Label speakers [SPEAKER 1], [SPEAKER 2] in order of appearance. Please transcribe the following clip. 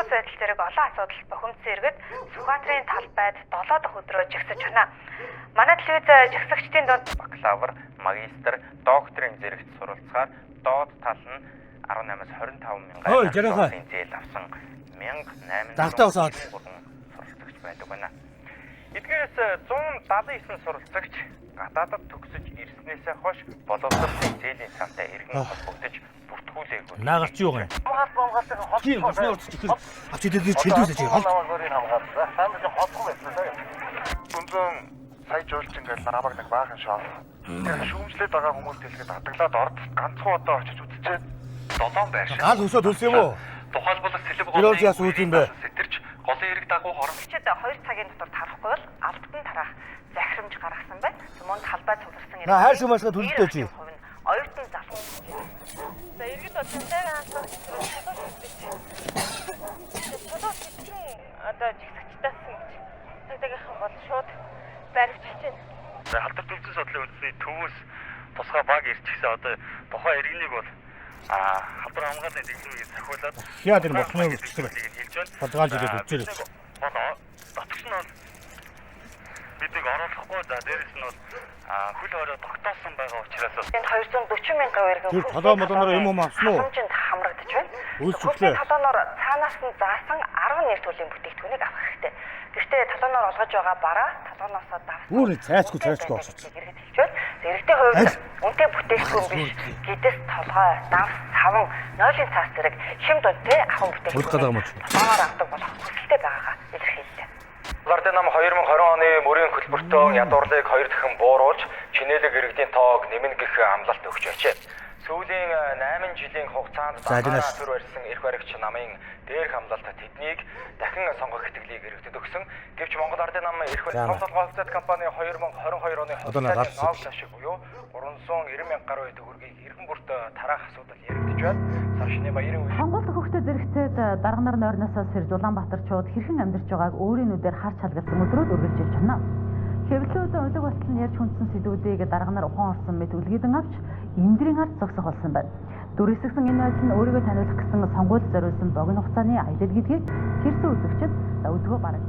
[SPEAKER 1] Нөхцөл байдал зэрэг олон асуудалд бухимдсан иргэд Сүхбаатарын талбайд 7 дахь өдрөө жагсаж байна. Манай телевиз жагсагчдын дунд
[SPEAKER 2] бакалавр, магистр, докторийн зэрэгт суралцахаар доод тал нь 18-аас 25 мянган
[SPEAKER 3] Ой, жаргахаа.
[SPEAKER 2] долларын зээл авсан 1893
[SPEAKER 3] Дагтаа усаад.
[SPEAKER 2] суралцагч байдаг байна. Эдгээрээс 179 суралцагч гадаадад төгсөж ирснээсээ хойш боловсролын зээлийн сантай эргэн холбогдож бүртгүүлээгүй.
[SPEAKER 3] Наагарч юу юм?
[SPEAKER 4] Хамгаалт хамгаалтын хол.
[SPEAKER 3] Тийм босны урд чихэр авч идээд чөлдөөсэй чи хол.
[SPEAKER 4] Намаагөрийг хамгаалсан. Санд чи холдох байсан даа.
[SPEAKER 5] Гүнзэн сая жуулч ингээл намайг нэг баахан шоол. Тэр шүүмжлээд байгаа хүмүүст хэлэхэд адаглаад орд ганцхан удаа очиж үзчихээд
[SPEAKER 6] Долоон байршил.
[SPEAKER 3] Гал хөсөө төлсөн юм уу?
[SPEAKER 6] Тухайлбал сэлэв
[SPEAKER 3] Тэр бол яас үүд юм бэ?
[SPEAKER 6] Сэтэрч голын эрэг дагуу хорон
[SPEAKER 1] Чид 2 цагийн дотор тарахгүй бол албатан тараах захирамж гаргасан байна. Мөн талбай цугларсан
[SPEAKER 3] На хайр шиг машгаа төлөлтөө чи.
[SPEAKER 1] Оюутан залуу. За иргэд бол цагдаагийн хаалт чулуу шидэж. Чулуу шидсэн одоо жигсэгчтайсан гэж. Цагдаагийнхан бол шууд баривчилж байна.
[SPEAKER 6] Халдвар төвчөн судлалын үндэсний төвөөс тусгай баг ирчихсэн. Одоо тухайн иргэнийг бол халдвар хамгааллын дэглэмийг сахиулаад
[SPEAKER 3] Яа тэр бурхны өчтөр
[SPEAKER 6] хэлж байна.
[SPEAKER 3] Толгойлж ирээд үдчээрэй.
[SPEAKER 6] Бол дотгош нь бол биднийг оруулахгүй, за дээрэс нь бол хөл хорой тогтоосон байгаа учраас
[SPEAKER 1] Энд 240 мянган иргэн
[SPEAKER 3] Тэр толгой молоноор юм юм авсан уу?
[SPEAKER 1] Халамжинд хамрагдаж байна.
[SPEAKER 3] Үйлч
[SPEAKER 1] Хөлсний
[SPEAKER 3] өглөө.
[SPEAKER 1] талоноор цаанаас нь заасан 10 нэр төрлийн бүтээгдэхүүнийг авах хэрэгтэй. Гэхдээ талоноор олгож байгаа бараа талоноосоо давсан.
[SPEAKER 3] Бүр нэг цайцгүй цайцгүй очиж.
[SPEAKER 1] Иргэд хэлж байна. Иргэдийн хувьд үнэтэй бүтээгдэхүүн биш. Гэдэс толгой, давс, саван, нойлын цаас зэрэг хямд үнэтэй ахуйн
[SPEAKER 3] Урд гадаа мөч.
[SPEAKER 1] бүтээгдэхүүнийг талоноор авдаг болох хүсэлтэй байгаагаа илэрхийллээ.
[SPEAKER 2] Лардын нам 2020 оны мөрийн хөтөлбөртөө ядуурлыг хоёр дахин бууруулж, чинээлэг иргэдийн тоог нэмнэ гэх амлалт өгч байжээ. Сүүлийн 8 жилийн хугацаанд
[SPEAKER 3] За,
[SPEAKER 2] дараагаар
[SPEAKER 3] Динаш.
[SPEAKER 2] төр барьсан эрх баригч намын дээрх амлалт тэднийг дахин сонгох итгэлийг иргэдэд өгсөн. Гэвч Монгол Ардын нам эрх
[SPEAKER 3] За,
[SPEAKER 2] баригч том толгой компани 2022 оны
[SPEAKER 3] Одоо на
[SPEAKER 2] хугацааны
[SPEAKER 3] галс
[SPEAKER 2] ноог ашиг буюу 390 мянга гаруй төгрөгийг эргэн бүрт тараах асуудал яригдж байна. Сар шинэ баярын үе
[SPEAKER 7] Сонгуульд хөхтө зэрэгцээд дарга нар нойрноосоо сэрж Улаанбаатарчууд хэрхэн амьдарч байгааг өөрийн нүдээр харж халгалсан өдрүүд үргэлжилж байна. Хэвлэлүүд улиг болтол нь ярьж хүндсэн сэдвүүдийг дарга нар ухаан орсон мэт үлгийдэн авч эндрийн ард зогсох болсон байна. Дүрсгсэн энэ байдал нь өөрийгөө таниулах гэсэн сонгуульд зориулсан богино хугацааны аялал гэдгийг тэрсэн үзэгчид өдгөө бараг